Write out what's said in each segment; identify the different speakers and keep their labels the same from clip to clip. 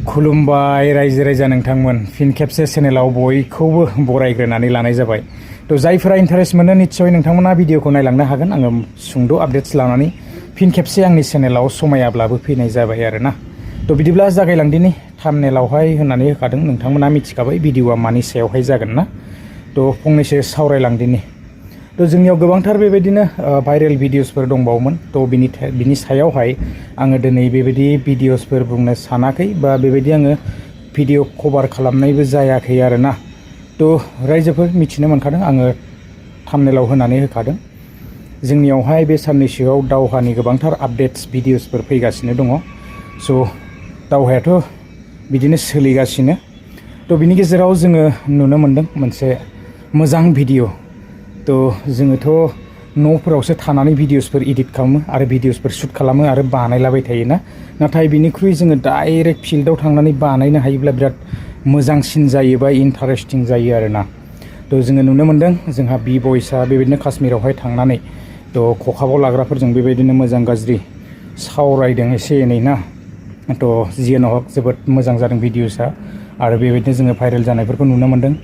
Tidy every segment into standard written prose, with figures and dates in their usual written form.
Speaker 1: खुलुमबाय रायजो राजा नोंथांमोन फिन खेबसे चेनेलाव बयखौबो बरायग्रोनानै लानाय जाबाय। तो जायफोरा इन्टारेस्ट मोनो निश्चय नोंथांमोना भिडिअखौ नायलांनो हागोन। आङो सुंद' आपडेट्स लानानै फिन खेबसे आंनि चेनेलाव समायाब्लाबो फैनाय जाबाय आरोना। तो बिदिब्ला जागायलांदिनि थाम्बनेलावहाय होनानै होखादों नोंथांमोना मिथिखाबाय भिडिअआ मानि सायावहाय जागोन ना। तो फंनैसो सावरायलांदिनि। तो जोंनियाव गोबांथार बेबायदिनो भाइरेल भिडिअसफोर दंबावोमोन। तो बिनि सायावहाय आङो दिनै बेबायदि भिडिअसफोर बुंनो सानाखै बा बेबायदि आङो भिडिअ कभार खालामनायबो जायाखै आरोना। तो रायजोफोर मिथिनो मोनखादों आङो थाम्बनेलाव होनानै होखादों। जोंनियावहाय बे साननैसोआव दावहानि गोबांथार आपडेट्स भिडिअसफोर फैगासिनो दङ। स' दावहायाथ' बिदिनो सोलिगासिनो। तो बिनि गेजेराव जोङो नुनो मोनदों मोनसे मोजां भिडिअ। तो जोङोथ' न'फोरावसो थानानै भिडिअसफोर एडिट खालामो आरो भिडिअसफोर शुट खालामो आरो बानायलाबाय थायोना। नाथाय बिनिख्रुइ जोङो डाइरेक्ट फिल्डआव थांनानै बानायनो हायोब्ला बिराद मोजांसिन जायो बा इन्टारेस्टिं जायो आरोना। तो जोङो नुनो मोनदों जोंहा बि बयसआ बेबायदिनो काश्मीरावहाय थांनानै तो खखाबाव लाग्राफोरजों बेबायदिनो मोजां गाज्रि सावरायदों एसे एनै ना। तो जियानो हक जोबोद मोजां जादों भिडिअसआ आरो बेबायदिनो जोङो भाइरेल जानायफोरखौ नुनो मोनदों।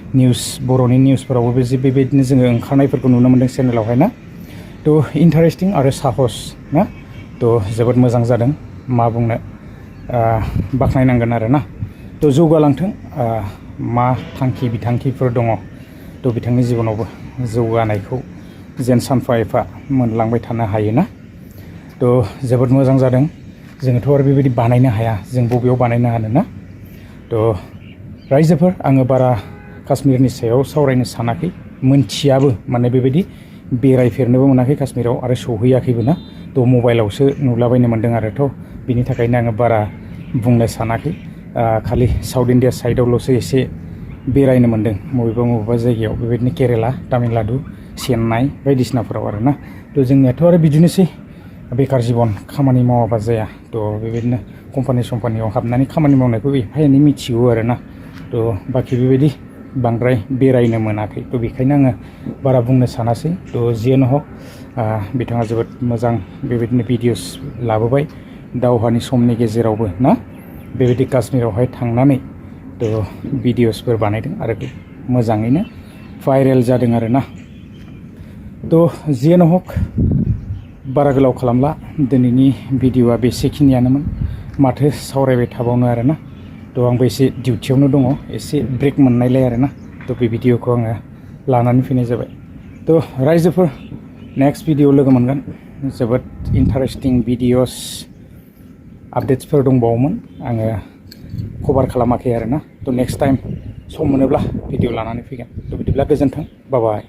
Speaker 1: निउस बर'नि निउसफोरावबो बेबायदिनो जोङो ओंखारनायफोरखौ नुनो मोनदों चेनेलावहाय ना। तो इन्टारेस्टिं आरो साहस ना। तो जोबोद मोजां जादों मा बुंनो बाख्नायनांगोन आरोना। तो जौगालांथों मा थांखि बिथांखिफोर दङ तो बिथांनि जिबनावबो जौगानायखौ जेन सानफा एफा मोनलांबाय थानो हायोना। तो जोबोद मोजां जादों। जोङोथ' आरो बेबायदि बानायनो हाया, जों बबेयाव बानायनो हानो ना। तो रायजोफोर आङो बारा काश्मीरनि सायाव सावरायनो सानाखै, मोनथियाबो माने बेबायदि बेरायफेरनोबो मोनाखै काश्मीराव आरो सौहैयाखैबो ना। तो मबाइलावसो नुलाबायनो मोनदों आरो थ' बिनि थाखायनो आङो बारा बुंनो सानाखै। खालि साउथ इन्डिया साइडआवल'सो एसे बेरायनो मोनदों बबेबा जायगायाव बेबायदिनो केरेला, तामिलनाडु, चेन्नाइ बायदिसिनाफोराव आरोना। तो जोंनियाथ' आरो बिदिनोसै बेकार जिबन, खामानि मावाबा जाया। तो बेबायदिनो कम्पानियाव हाबनानै खामानि मावनायखौ एफा एनै मिथिगौ आरोना। तो बाखि बेबायदि बांद्राय बेरायनो मोनाखै। तो बेखायनो आङो बारा बुंनो सानासै। तो जियानो हक बिथाङा जोबोद मोजां बेबायदिनो भिडिअस लाबोबाय दावहानि समनि गेजेरावबो ना। बेबायदि काश्मीरावहाय थांनानै तो भिडिअसफोर बानायदों आरो मोजाङैनो भाइरेल जादों आरोना। तो जियानो हक बारा गोलाव खालामला, दिनैनि भिडिअआ बेसेखिनियानोमोन। माथो सावरायबाय थाबावनो आरोना। तो आंबो एसे डिउटियावनो दङ, एसे ब्रेक मोननायलाय आरोना। तो बे भिडिअखौ आङो लानानै फैनाय जाबाय। तो रायजोफोर नेक्स्ट भिडिअ लोगो मोनगोन। जोबोद इन्टारेस्टिं भिडिअस आपडेट्सफोर दंबावोमोन, आङो कभार खालामाखै आरोना। तो नेक्स्ट टाइम सम मोनोब्ला भिडिअ लानानै फैगोन। तो बिदिब्ला गोजोन्थों, बाय बाय।